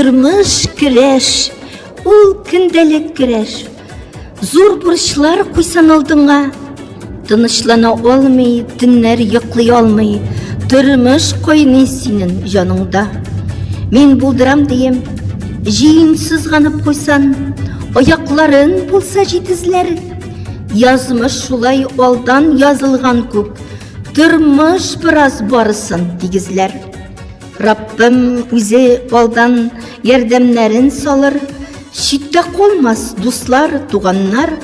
Тормыш көрәш, ул көндәлек көрәш. Зур бурычлар куйсан алдыңа, тынычлана алмый, төннәр йоклый алмый. Тормыш кайный синең җаныңда. Мин булдырам дием, җиң сызганып куйсан, аякларын булса җитезләр. Язмыш шулай алдан язылган күк, тормыш бераз барысын тигезләр. Раббым үзе алдан ярдәмнәрен салыр, читтә калмас дуслар, туганнар,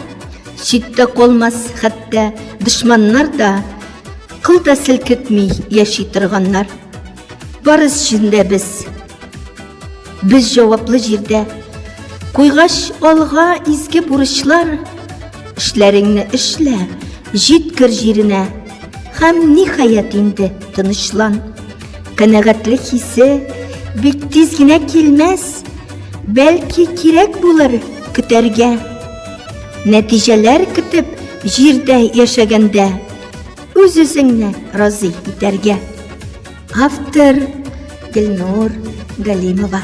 читтә калмас хәтта дошманнар да, кыл да селкетми яши торганнар. Барыс җиндә без. Без җаваплы җирдә. Куйгач алга изге бурычлар, эшләреңне эшлә, җиткер җиренә. Һәм ниһаять инде тынычлан. Канәгатьлек хисе бик тиз генә килмәс, бәлки кирәк булыр көтәргә. Нәтиҗәләр көтеп җирдә яшәгәндә үз-үзеңне разый итәргә. Автор Гөлнур Галимова.